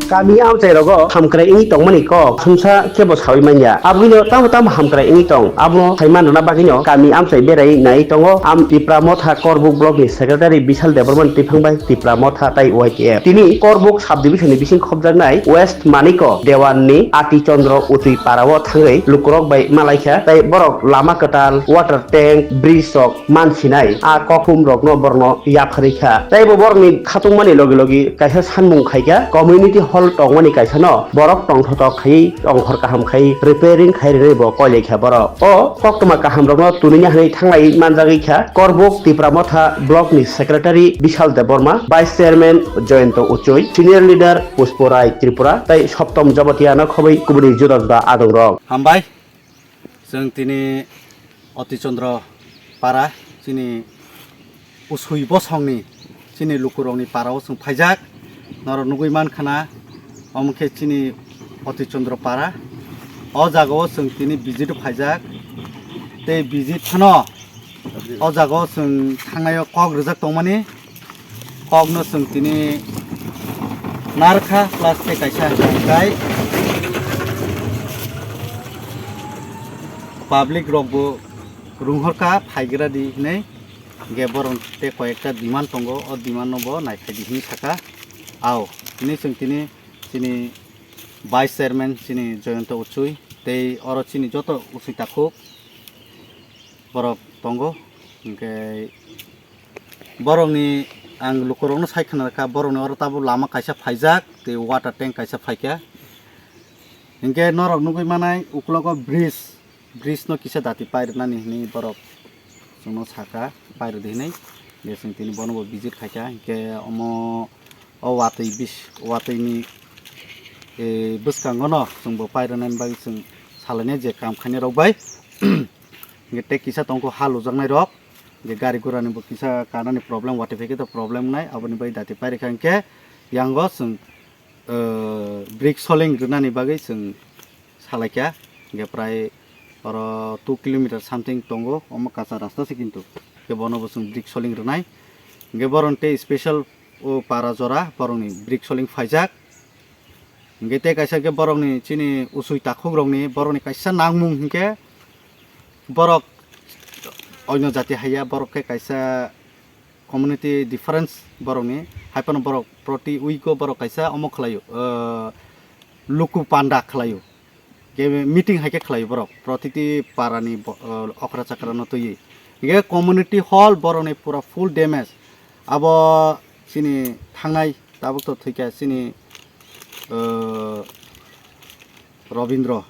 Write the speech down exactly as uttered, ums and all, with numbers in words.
Kami amchai rogo hamkrai wngwi tongmani kok sumsa kebo sawi manya. Abwino tamo tamo hamkrai wngwi tong, abono saiman rwna bagwino kami amchai berai nai tongo. Am Tipra Motha Korbuk Block ni Secretary Bishal Debbarma ni twiphang bai Tipra Motha tai Y T F. Tini Korbuk Subdivision ni bising khobjaknai West Maniko Dewan ni Ati Chandra Utui para o thangwi lukurok bai malaikha, tai borok lama kwtal, water tank, bridge rok mansinai a kokhum rokno borno yapharwi kha. Tei bo borokni khatungmani logi logi kaisa sanmung khaikha, community hall tongmani kaisano borok tongthotok khaiwi tongkhor kaham khaiwi repairing khai rwnai bo koilaikha borok. O koktwma kaham rokno tunini hwnwi thanglai manjagwi kha Korbuk Tipra Motha Block ni Secretary Bishal Debbarma, Vice Chairman Jayanta Uchui, Senior Leader Pushpo Rai Tripura tei Soptom Jabatia no khobwi kubuni juda juda adongrok. Hambai. Chwng tini Oti Chandra para, chini Usui bosongni, chini lukurokni para o chwng phaijak. Norok nugwi mankha na, omo khe chini Oti Chandra para. O jaga o chwng tini visit o phaijak. Tei visit phano o jaga o chwng thangnai o kok rwjak tongmani. Kokno chwng tini narkha, plus tei kaisa hwnkhe public rokbo rwngkhorkha phaigra di hinwi, hwnkhe borok tei koi ekta demand tongo, o demand no bo naiphai di hinwi saka. Ao hinwi chwng tini chini Vice Chairman chini Jayanta Uchui tei oro chini joto Uchui takhuk borok tongo, hwnkhe borokni ang lukurokno sai khna rwkha, borokni oro tabuk lama kaisa phaijak, tei water tank kaisa phaikha. Hinkhe norok nugwi manai, uklogo bridge, bridge no kisa dati pai rwnani hinwi borok chwngno sakha, pai rwdi hinwi. Je chwng tini bonobo visit khaikha, hinkhe omo o watwi bis-, watwini, eh, bwskango no chwngbo pai rwnani bagwi chwng salainai je kam khainai rok bai. Hinkhe tei kisa tongkho ha lujaknai rok, je gari gura ni bo kisa kanani problem, watwi phaikhe to problem wngnai, aboni bagwi dati pairikha hinkhe yango chwng, eh, brick soling rwnani bagwi chwng salaikha, hinkhe prai oro two kilometer something tongo, omo kacha rasta se kintu, hinkhe bono bo chwng brick soling rwnai, hinkhe boron tei special o para jora borokni brick soling phaijak. Hinkhe tei kaisa khe borokni chini Usui takhukrokni borokni kaisa nangmung hinkhe borok oino jati haiya, borok khe kaisa community difference borokni, haiphano borok proti week o borok kaisa omo khlaio, ah, luku panda khlaio. Khe meeting hai khe khlai borok, protiti parani bo-, o, okra chakrano twiwi. Hinkhe community hall borokni pura full damage. Abo chini thangnai tabuk to thwikha chini, o, Robindro.